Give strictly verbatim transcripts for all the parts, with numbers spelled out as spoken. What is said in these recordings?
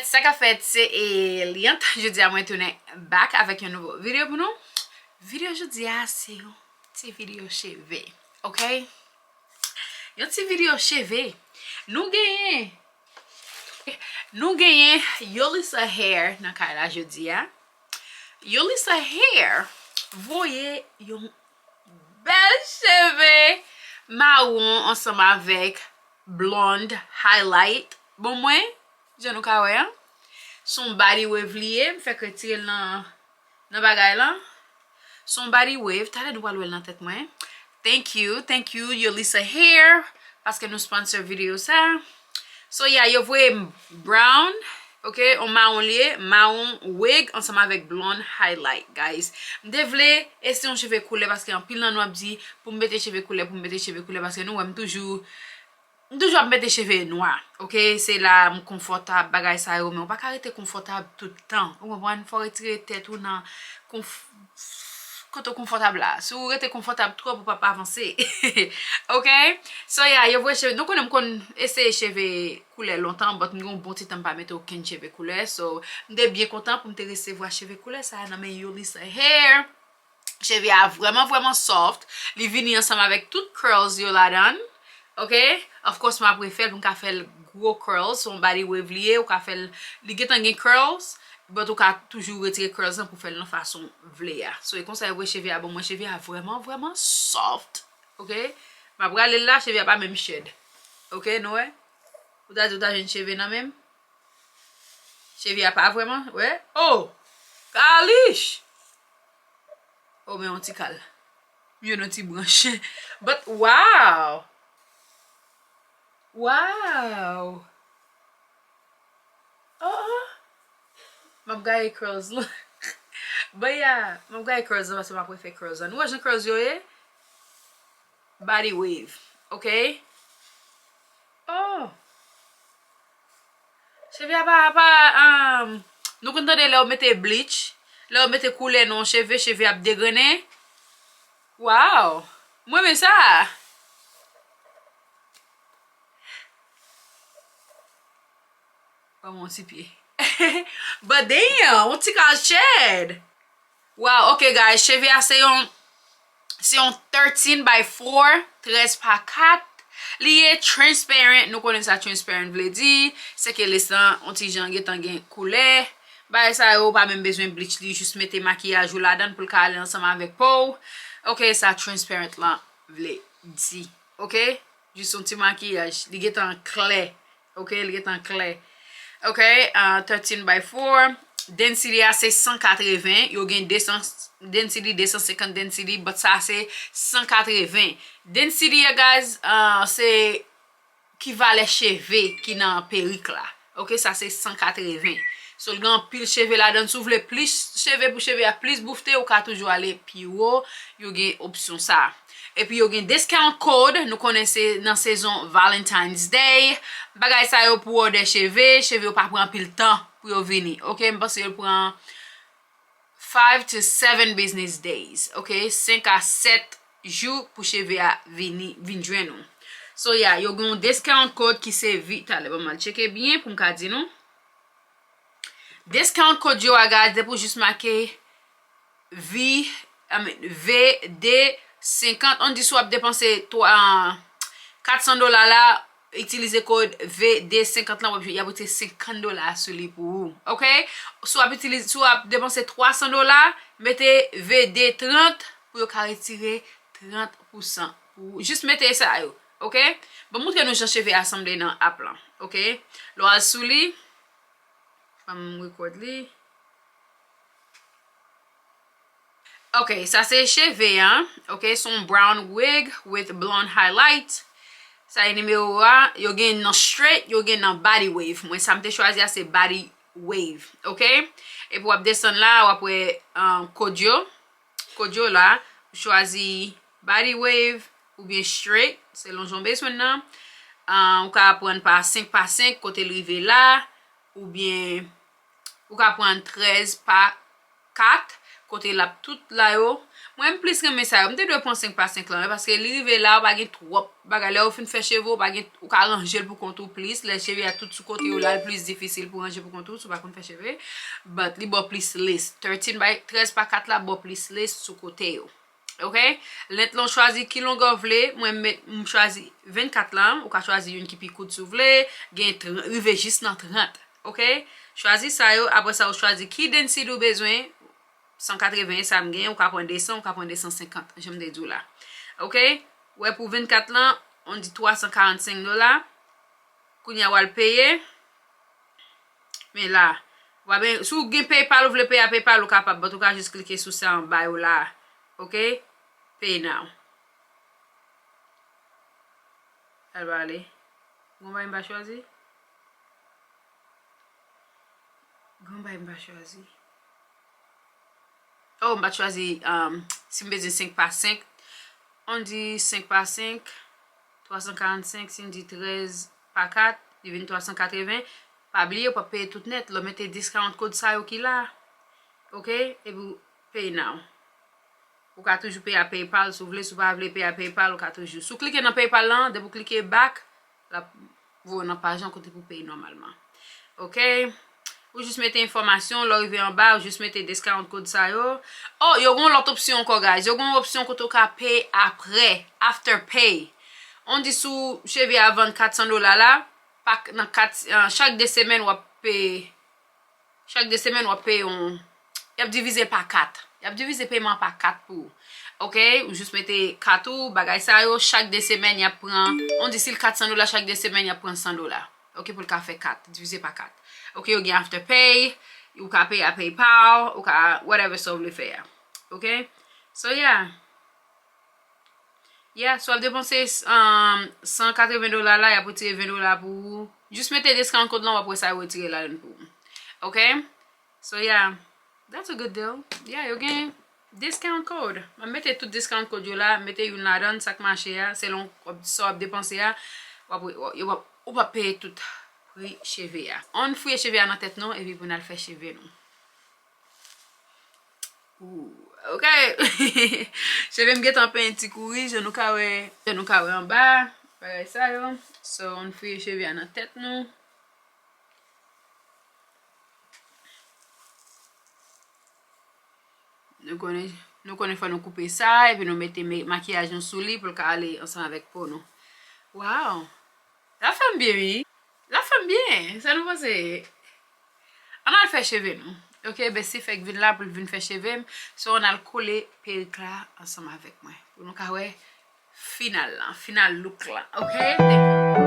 Sa k ap fèt, se Eliante. Jodi a mwen tounen back avèk yon nouvo videyo pou nou. Videyo jodi a se yon ti videyo cheve, ok? Yon ti videyo cheve. Nou genyen, nou genyen Yolisa Hair nan kay la jodi a. Yolisa Hair voye yon bèl cheve mawon ansanm avèk blonde highlight. Bon, mwen, jan nou ka wè an, se yon body wave li ye, m fèk retire l nan, nan bagay lan. Se yon body wave, talè nou pral wè l nan tèt mwen. Thank you, thank you, Yolisa Hair, paske nou sponsor videyo sa. So, yeah, yo voye m brown, ok, yon mawon li ye, mawon wig ansanm avèk blonde highlight, guys. M te vle eseye yon cheve koulè, paske anpil nan nou ap di pou m mete cheve koulè, pou m mete cheve koulè, paske nou wè m toujou, m toujou ap mete cheve nwa, ok? Se la m konfòtab, bagay sa yo, men ou pa ka rete konfòtab tout tan, ou konprann? Fò w retire tèt ou nan konf-, kote w konfòtab la. Si w rete konfòtab twòp, ou p ap avanse. Ok? So, yeah, yo voye cheve. Nou konnen m konn eseye cheve koulè lontan, but m gen yon bon ti tan m pa mete okenn cheve koulè. So, m te byen kontan pou m te resevwa cheve koulè sa a nan men Yolisa Hair. Cheve a vrèman, vrèman soft. Li vini ansanm avèk tout curls yo ladan l. Ok? Of course, m ap refè l pou m ka fè l gwo curls. Se yon body wave li ye, ou ka fè l, li gentan gen curls, but ou ka toujou retire curls lan pou fè l nan fason w vle a. So, e konsa yo voye cheve a ban mwen. Cheve a vrèman, vrèman soft. Ok? M ap rale l la, cheve a pa menm shed. Ok, nou wè? Ou ta di ou ta jwenn cheve nan men m? Cheve a pa vrèman, wè? Oh! Kalish! Oh, men yon ti kal. M jwenn yon ti branch. But, wow! Wow! Oh, oh. M ap gaye curls lan. But yeah, m ap gaye curls lan paske m ap refè curls lan. Nou wè jan curls yo ye? Body wave, ok? Oh. Cheve a pa, pa, um, nou konn tande lè yo mete bleach, lè yo mete koulè nan yon cheve, cheve ap degrennen. Wow! Mwen renmen sa. Ban mwen yon ti pye. But damn, yon ti kal shed. Wow, ok, guys, cheve a se yon, se yon thirteen by four, trèz pa kat. Li ye transparent, nou konnen sa transparent vle di, se ke lace lan, yon ti jan gentan gen koulè. Bagay sa yo, ou pa menm bezwen bleach li, jis mete makiyaj ou ladan l pou l ka ale ansanm avèk po w. Ok, sa transparent lan vle di. Ok? Jis yon ti makiyaj, li gentan klè. Ok, li gentan klè. Ok, uh, thirteen by four. Density a se san katreven. Yo gen de san, density, de san senkant density, but sa se san katreven. Density a, guys, uh, se ki valè cheve ki nan perik la. Ok, sa se san katreven. So, l gen anpil cheve ladan. Si w vle plis cheve pou cheve a plis boufte, ou ka toujou ale pi wo. Yo gen opsyon sa. Epi yo gen discount code, nou konnen se nan sezon Valentine's Day. Bagay sa yo pou òdè cheve, cheve yo pa pran anpil tan pou yo vini. Ok, m panse yo pran five to seven business days, ok? Senk a sèt jou pou cheve a vini, vin jwenn ou. So, yeah, yo gen yon discount code ki se V, talè, ban m al tcheke byen pou m ka di nou. Discount code yo a, guys, depi w jis make V, I mean, V D senkant, ann di si w ap depanse twa, kat san dola la, itilize kòd V D senkant lan, w ap, y ap retire senkant dola sou li pou ou, ok? Si w ap itilize, si w ap depanse twa san dola, mete V D trant pou yo ka retire trant pousan pou ou. Jis mete sa yo, ok? Bon, montre nou jan cheve a sanble nan app lan, ok? Lè w al sou li, ban m record li. Ok, sa se cheve an. Ok, se yon brown wig with blonde highlight. Sa e nimewo a. Yo gen nan straight, yo gen nan body wave. Mwen, sa m te chwazi a se body wave. Ok? Epi w ap desann la, w ap wè, um, kòd yo. Kòd yo la, ou chwazi body wave oubyen straight, selon jan w bezwen nan. Um, ou ka pran pa senk pa senk, kote l rive la, oubyen ou ka pran trèz pa kat, kote l ap tout la yo. Mwen, m plis renmen sa yo. M te dwe pran senk pa senk lan, wi, paske li rive la, ou pa gen twòp bagay. Lè ou fin fè cheve, ou pa gen, ou ka ranje l pou kont ou plis. Lè cheve a tout sou kote yo la, l plis difisil pou ranje pou kont ou, si ou pa konn fè cheve. But li ba w plis lace. Thirteen by, trèz pa kat la, ba w plis lace sou kote yo. Ok? Lent lan, ou chwazi ki longè w vle. Mwen, m met, m chwazi vennkat lan. Ou ka chwazi youn ki pi kout si w vle. Gen tr-, rive jis nan trant. Ok? Chwazi sa yo. Apre sa, ou chwazi ki density ou bezwen. San katreven sa m gen, ou ka pran de san, ou ka pran de san senkant, jan m te di w la. Ok? Ou wè pou vennkat lan, on di twa san karannsenk dola. Kounye a w al peye. Men la, w a ben, si w gen PayPal, ou vle peye a PayPal, ou kapab, but ou ka jis klike sou sa anba yo la. Ok? Pay now. Al pale. Gon bagay m pa chwazi? Gon bagay m pa chwazi? Oh, m pa t chwazi, um, si m bezwen senk pa senk. On di senk pa senk, twa san karannsenk, si m di trèz pa kat, li vin twa san katreven. Pa bliye, w p ap peye tout nèt. Lè w mete discount code sa yo ki la. Ok? Epi w pay now. Ou ka toujou peye a PayPal, si w vle, si w pa vle peye a PayPal, ou ka toujou. Si w klike nan PayPal lan, depi w klike back, l ap voye w nan paj lan kote pou w peye nòmalman. Ok? Ou jis mete enfòmasyon, lè w rive anba, ou jis mete discount code sa yo. Oh, yo gen yon lòt opsyon ankò, guys. Yo gen yon opsyon kote w ka peye apre, after pay. On di si w cheve a vann kat san dola la, pa, nan kat, euh, chak de semèn w ap peye Chak de semèn w ap peye yon, y ap divize pa kat. Y ap divize peman pa kat pou ou. Ok, ou jis mete kat ou, bagay sa yo, chak de semèn y ap pran, on di si l kat san dola, chak de semèn y ap pran san dola. Ok, pou l ka fè kat, divize pa kat. Ok, yo gen Afterpay, ou ka peye a PayPal, ou ka whatever sa w vle fè a. Ok, so yeah. Yeah, so w ap depanse, um, san katreven dola la, y ap retire ven dola pou ou. Jis mete discount code lan, w ap wè sa yo retire ladann pou ou. Ok? So, yeah, that's a good deal. Yeah, yo gen discount code. M ap mete tout discount code yo la, mete youn ladann, sa k mache a, selon w ap, sa w ap depanse a, w ap, w ap, w ap peye tout pri cheve a. Ann fouye cheve a nan tèt nou, epi pou n al fè cheve nou. Ooh, ok. Cheve m gentan penyen ti kouri, jan nou ka wè, jan nou ka wè anba, bagay sa yo. So, ann fouye cheve a nan tèt nou. Nou konnen, nou konnen fò nou koupe sa, epi nou mete me-, makiyaj nou sou li pou l ka ale ansanm avèk po nou. Wow! L ap fè m byen, wi. L ap fè m byen. Sa nou panse? Ann al fè cheve nou. Ok, Bestie fèk vin la pou l vin fè cheve m. So, ann al kole perik la ansanm avèk mwen. Pou nou ka wè final lan, final look lan. Ok? Thank you.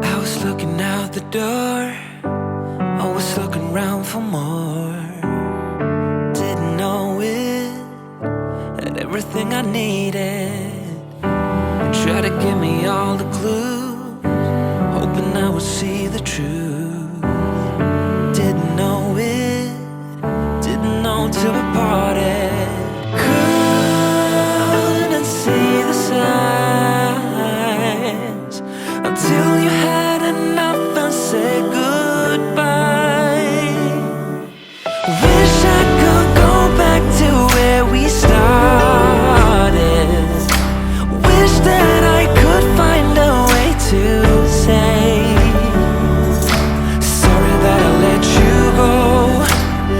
I was looking out the door, always looking round for more. Didn't know it had everything I needed. Tried to give me all the clues, hoping I would see the truth. Didn't know it, didn't know till we parted. Couldn't see the signs until you had enough and said goodbye. Wish I could go back to where we started. Wish that I could find a way to say sorry that I let you go.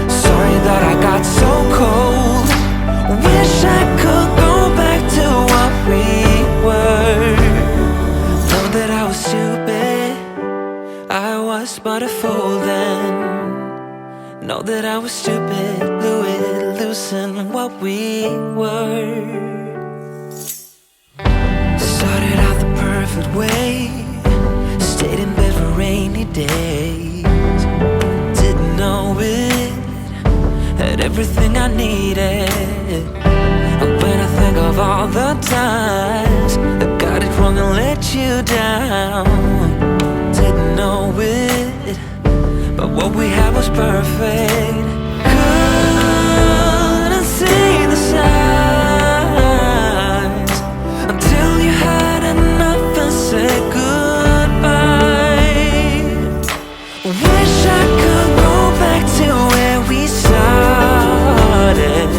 Sorry that I got so cold. Wish I could go back to what we were. Know that I was stupid. I was but a fool then. Know that I was stupid, blew it, losing what we were. Started out the perfect way, stayed in bed for rainy days. Didn't know it had everything I needed. And when I think of all the times I got it wrong and let you down, didn't With, but what we had was perfect. Couldn't see the signs until you had enough and said goodbye. Wish I could go back to where we started.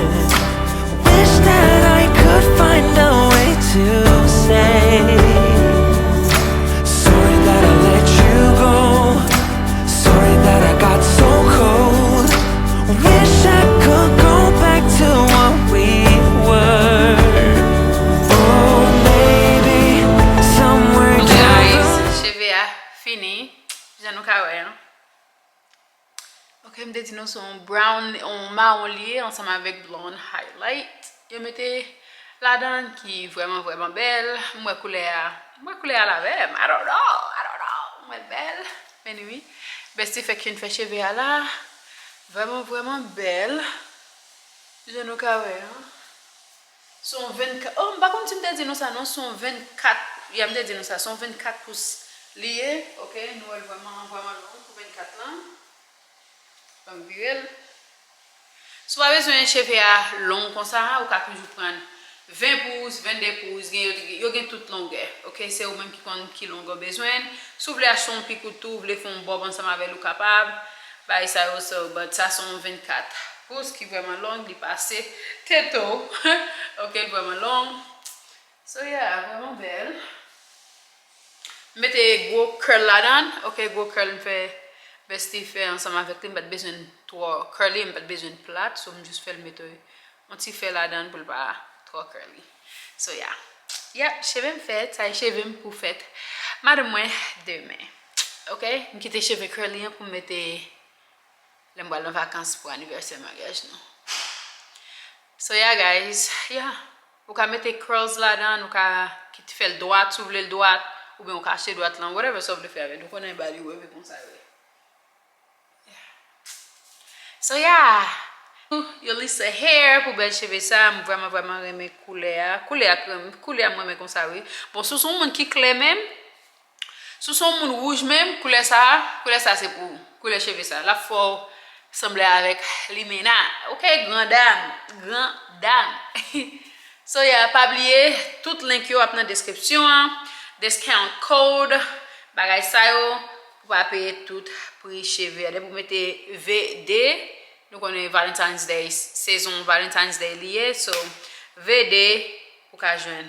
Wish that I could find a way to say sorry that I let you go. Sorry that I got so cold. Wish I could go back to what we were. Oh, maybe somewhere down the Guys, cheve a fini. Jan nou ka wè an. Ok, m te di nou se yon brown, yon mawon li ye ansanm avèk blonde highlight. Yo mete ladan ki vrèman, vrèman bèl. M wè koulè a, m wè koulè a la menm. I don't know, I don't know. M wè l bèl. Anyway, Bestie fèk fin fè cheve a la. Vrèman, vrèman bèl. Jan nou ka wè an. Se yon vennkat. Oh, m pa konn si m te di nou sa non, se yon vennkat. Ya, m te di nou sa, se yon vennkat pous li ye. Ok, nou wè l vrèman, vrèman long pou vennkat lan. Ban m vire l. Si w pa bezwen cheve a long konsa, ou ka toujou pran ven pous, vennde pous, gen, yo, yo gen tout longè. Ok, se ou menm ki konn ki longè w bezwen. Si w vle achte yon pi kout tou, w vle fè yon bòb ansanm avè l, ou kapab. Bagay sa yo, so, but sa se yon vennkat pous ki vrèman long, li pase tete w. Ok, li vrèman long. So, yeah, vrèman bèl. M mete gwo curl ladan, ok, gwo curl m fè Bestie fè ansanm avèk li, m pa t bezwen l twò curly, m pa t bezwen l plat, so m jis fè l mete yon ti fè ladan pou l pa twò curly. So, yeah. Yep, cheve m fèt, sa e cheve m pou fèt madanm mwen demen. Ok, m kite cheve curly an pou m mete lè m pral nan vakans pou anivèsè maryaj nou. So, yeah, guys, yeah. Ou ka mete curls ladan, ou ka kit fè l dwat, si w vle l dwat, oubyen ou ka achte dwat lan, whatever sa w vle fè avè l. Ou konnen bali weve konsa yo ye. So, yeah. Yolissa Hair pou bèl cheve sa, m vrèman, vrèman renmen koulè a. Koulè a, koulè a m renmen konsa, wi. Bon, si w se yon moun ki klè menm, si w se yon moun wouj menm, koulè sa, koulè sa se pou ou. Koulè cheve sa. L ap fè w sanble avèk limena. Ok, gran dam. Gran dam. So, yeah, pa bliye, tout link yo ap nan deskripsyon an. Discount code, bagay sa yo, pou pa peye tout pri cheve a. Depi w mete V D, nou konnen Valentine's Day, sezon Valentine's Day li ye. So, V D, ou ka jwenn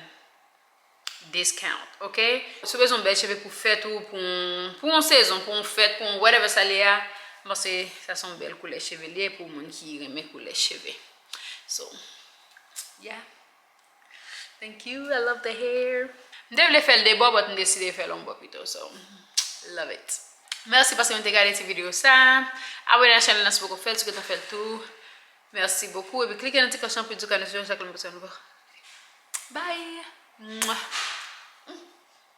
discount, ok? Si w bezwen yon bèl cheve pou fèt ou, pou yon, pou yon sezon, pou yon fèt, pou yon whatever sa li ye a, m panse sa se yon bèl koulè cheve li ye pou moun ki renmen koulè cheve. So, yeah. Thank you, I love the hair. M te vle fè l de bò, but m deside fè l yon bò pito, so, love it. Mèsi paske nou te gade ti videyo sa. Abòne a chanèl lan si w poko fè l, si w gentan fè l tou. Merci beaucoup. Epi klike nan ti klòch lan pou di w ka notifye chak lè m poste yon nouvo. Bye! Mwah!